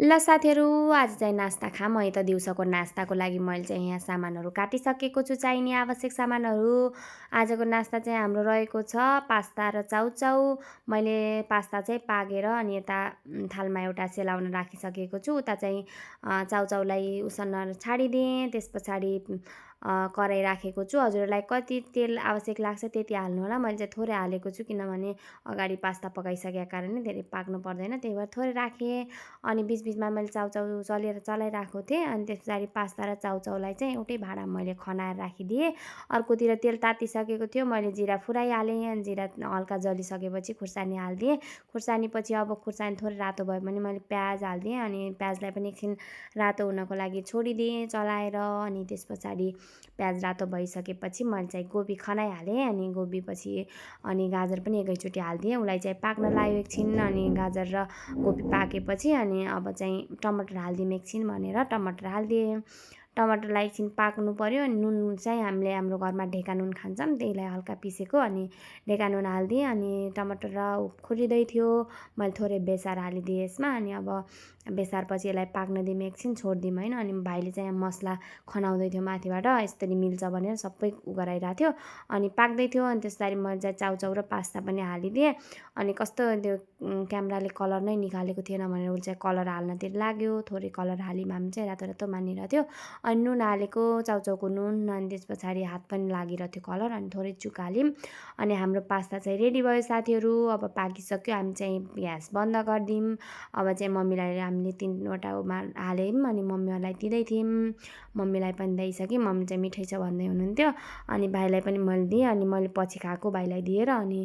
ल साथीहरू, आज चाहिँ नास्ता खाऊँ है त। दिउँसोको नास्ताको लागि मैले चाहिँ यहाँ सामानहरू काटिसकेको छु, चाहिने आवश्यक सामानहरू। आजको नास्ता चाहिँ हाम्रो रहेको छ पास्ता र चाउचाउ। मैले पास्ता चाहिँ पागेर अनि यता थालमा एउटा सेलाउन राखिसकेको छु। उता चाहिँ चाउचाउलाई उसिन्न छाडिदिएँ। त्यस पछाडि कराही राखेको छु। हजुरहरूलाई कति तेल आवश्यक लाग्छ त्यति हाल्नु होला। मैले चाहिँ थोरै हालेको छु किनभने अगाडि पास्ता पकाइसकेको कारणले धेरै पाक्नु पर्दैन, त्यही भएर थोरै राखेँ। अनि बिचबिचमा मैले चाउचाउ चलाइरहेको थिएँ। अनि त्यस पछाडि पास्ता र चाउचाउलाई चाहिँ एउटै भाँडामा मैले खनाएर राखिदिएँ। अर्कोतिर तेल तातिसकेको थियो, मैले जिरा फुराइहालेँ। अनि जिरा हल्का जलिसकेपछि खुर्सानी हालिदिएँ। खुर्सानीपछि अब खुर्सानी थोरै रातो भयो भने मैले प्याज हालिदिएँ। अनि प्याजलाई पनि एकछिन रातो हुनको लागि छोडिदिएँ चलाएर। अनि त्यस पछाडि प्याज रातो भइसकेपछि मैले चाहिँ गोबी खनाइहालेँ। अनि गोबीपछि अनि गाजर पनि एकैचोटि हालिदिएँ। उसलाई चाहिँ पाक्न लायो एकछिन। अनि गाजर र गोबी पाकेपछि अनि अब चाहिँ टमाटर हालिदिउँ एकछिन भनेर टमाटर हालिदिएँ। टमाटरलाई एकछिन पाक्नु पऱ्यो। अनि नुन चाहिँ हामीले हाम्रो घरमा ढेका नुन खान्छौँ, त्यहीलाई हल्का पिसेको। अनि ढेका नुन हालिदिएँ। अनि टमाटर उखुरिँदै थियो, मैले थोरै बेसार हालिदिएँ यसमा। अनि अब बेसारपछि यसलाई पाक्न दिउँ एकछिन, छोडिदिउँ होइन। अनि भाइले चाहिँ मसला खनाउँदै थियो माथिबाट, यसरी मिल्छ भनेर सबै गराइरहेको थियो। अनि पाक्दै थियो। अनि त्यसरी मैले चाहिँ चाउचाउ र पास्ता पनि हालिदिएँ। अनि कस्तो त्यो क्यामेराले कलर नै निकालेको थिएन भनेर उसले चाहिँ कलर हाल्नतिर लाग्यो। थोरै कलर हाल्यौँ, हामी चाहिँ रातो रातो मानिरहेको थियो। अनि नुन हालेको, चाउचाउको नुन। अनि त्यस पछाडि हात पनि लागिरहेको थियो कलर। अनि थोरै चुका हाल्यौँ। अनि हाम्रो पास्ता चाहिँ रेडी भयो साथीहरू। अब पाकिसक्यो, हामी चाहिँ ग्यास बन्द गरिदिउँ। अब चाहिँ मम्मीलाई हामीले 3वटामा हाल्यौँ। अनि मम्मीहरूलाई दिँदै थियौँ। मम्मीलाई पनि दिइसक्यौँ, मम्मी चाहिँ मिठै छ भन्दै हुनुहुन्थ्यो। अनि भाइलाई पनि मैले दिएँ। अनि मैले पछि खाएको भाइलाई दिएर अनि